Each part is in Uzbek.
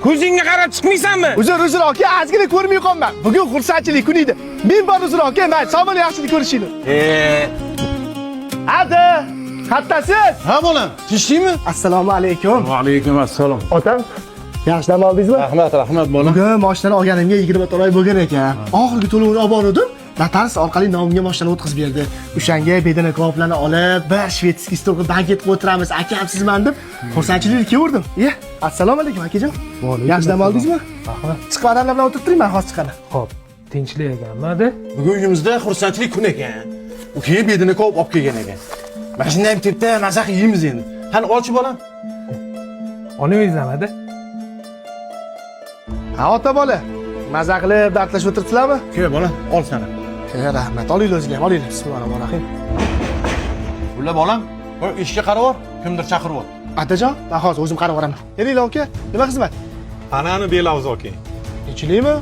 Ko'zingga qarab chiqmaysanmi? Uzr, uzr aka, ozgina ko'rmay qolman. Bugun xursandchilik kuni edi. Men bor, uzr aka, mayli, sog' bo'ling, yaxshilik ko'rishinglar. Hadi, qattasiz? Ha bolam, tinchlikmi? Assalomu alaykum. Va alaykum assalom. Otam, yaxshi dam oldingizmi? Rahmat, rahmat bolam. Bugun mashinani olganimga 24 oy bo'lgan ekan. Oxirgi to'lovini olib bordim. Notarius orqali nomimga mashinani o'tkazib berdi. O'shanga bedana kaboblarni olib, bir шведский stol qilib banket qilib o'tiramiz, akam sizman deb xursandchilikni kelaverdim. Ye, assalomu alaykum akajon. Yaxshi dam oldingizmi? Rahmat. Chiqib odamlar bilan o'tirib turing, men hozir chiqaman. Xo'p, tinchlik ekanmi-da? Bugun uyimizda xursandchilik kuni ekan. Ukang bedana kabob olib kelgan ekan. Mana shunday ham tepda maza qilib yeymiz endi. Qani olchi bolam. Olaverasanmi-da? Ha, ota bola. Maza qilib dardlashib o'tiribsizlarmi? Kel bolam, ol sana. Rahmat. Olinglar o'zinglar ham, olinglar. Bismillahirrohmanirrohim. Ular bolam, bir eshikka qarab bor, kimdir chaqiryapti. Atajon, men hozir o'zim qarab boraman. Kelinglar aka, nima xizmat? Anani belavz aka. Tinchlikmi?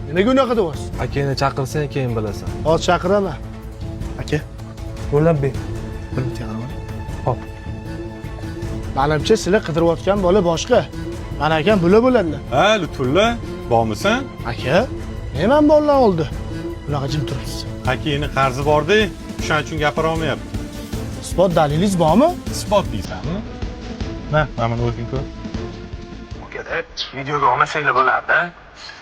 Nimaga unaqa deyapsiz? Akangni chaqirsang keyin bilasan. Hozir chaqiraman. Aka, Bo'lab ber. bir minut qarab oling. Xo'p. Manimcha sizlar qidirayotgan bola boshqa. Mana akam bular bo'ladilar. Ha, Lutfulla, bormisan? Aka, nima bolalar oldi? Bunaqa jim turibsiz. Akangni qarzi bor-da, o'shaning uchun gapira olmayapti. Isbot dalilingiz bormi? Isbot deysanmi? Na, mana buni o'zing ko'r. Ukada videoga olmasanglar bo'lardi.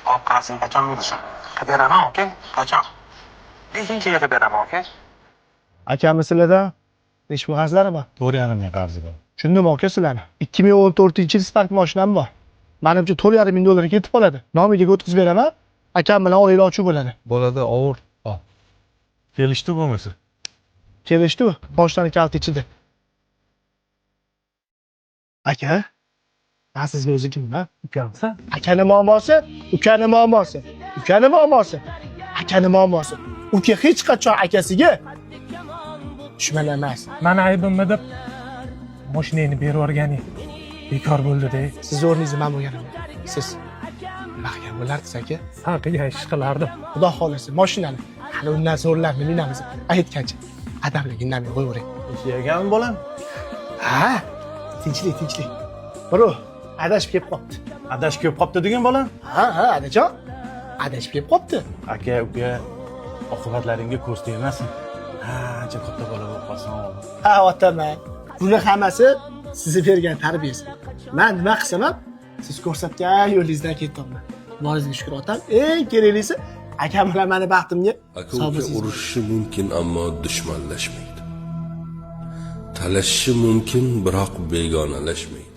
Hop, qarzini qachon berasan? Qilib beraman aka, qachon? 5-yilga qilib beraman aka. Akami sizlardan nechi pul qarzlari bor? 4,5 ming qarzi bor. Tushundim aka sizlarni. 2014-yil Spark mashinam bor. Manimcha 4,5 ming dollarga ketib qoladi. Nomiga o'tkazib beraman. Akam bilan olinglar ochuv bo'ladi. Bolada og'ir. Kelishdi bo'lmasa. Kelishdi u. Mashinani kaliti ichida. Aka, men sizga o'zi kimman? Ukamsan? Akani muammosi, ukani muammosi, ukani muammosi, akani muammosi. Uka hech qachon akasiga dushman emas. Mani aybimmi deb mashinangni berib yuborganing bekor bo'ldi-da. Siz o'rningizda man bo'lganimda siz nima qilgan bo'lardingiz aka? San qilgan ish qilardim. Xudo xohlasa mashinani hali undan zo'rlarni minamiz. Aytgancha adamlik indamay qo'yavering. Tinchlik ekanmi bolam? Ha, tinchlik, tinchlik. Bro, adashib kelib qolibdi. Adashib kelib qolibdi degan bolam. Ha, adajon. Adashib kelib qolibdi. Aka, uka, oqibatlaringga ko'z tegmasin. Ha, ancha katta bola bo'lib qolsan o'g'lim. Ha, otaman. Buni hammasi sizni bergan tarbiyasi. Man nima qilsam ham siz ko'rsatgan yo'lingizdan ketyapman. Boringizga shukur otam. Eng keraklisi akam bilan mani baxtimga Aka sog' uka bo'lsangiz. urushishi mumkin, ammo dushmanlashmaydi. Talashishi mumkin, biroq begonalashmaydi.